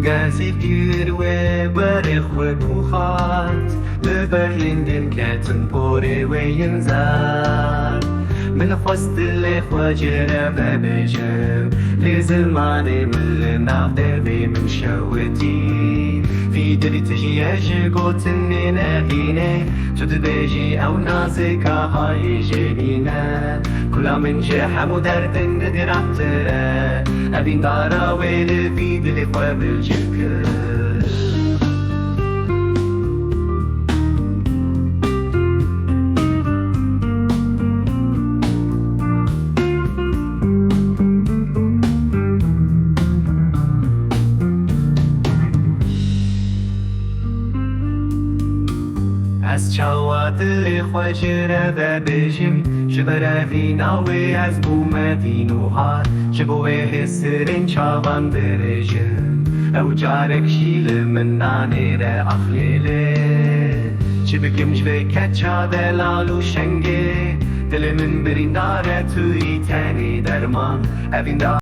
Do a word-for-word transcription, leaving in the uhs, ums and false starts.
Gazî pîr wê berê xwe bûxat, li ber lindên ketin porê wê yên zar. Min xwest dilê xwe ci re vebêjim, lê zimanê min li nav devê min şewitî. Vî dilî tijî ye ji gotinê nexîne, tu dibêjî ew nazika hayê jê nîne. Kula min ji hemû derdin didirahtir e, evîndara wê li vî dilê xwe bilcik kir. Ez çawa dilê xwe ji re vebêjim, ji ber evîna wê ez bûme dîn û har, ji bo wê hêsirên çavan dirêjim. Ew carek jî li min nanêre axlê lê. Çi bikim ji vê keça delal û şengê, dilê min birîndar e, tu yî tenê derman. Evînda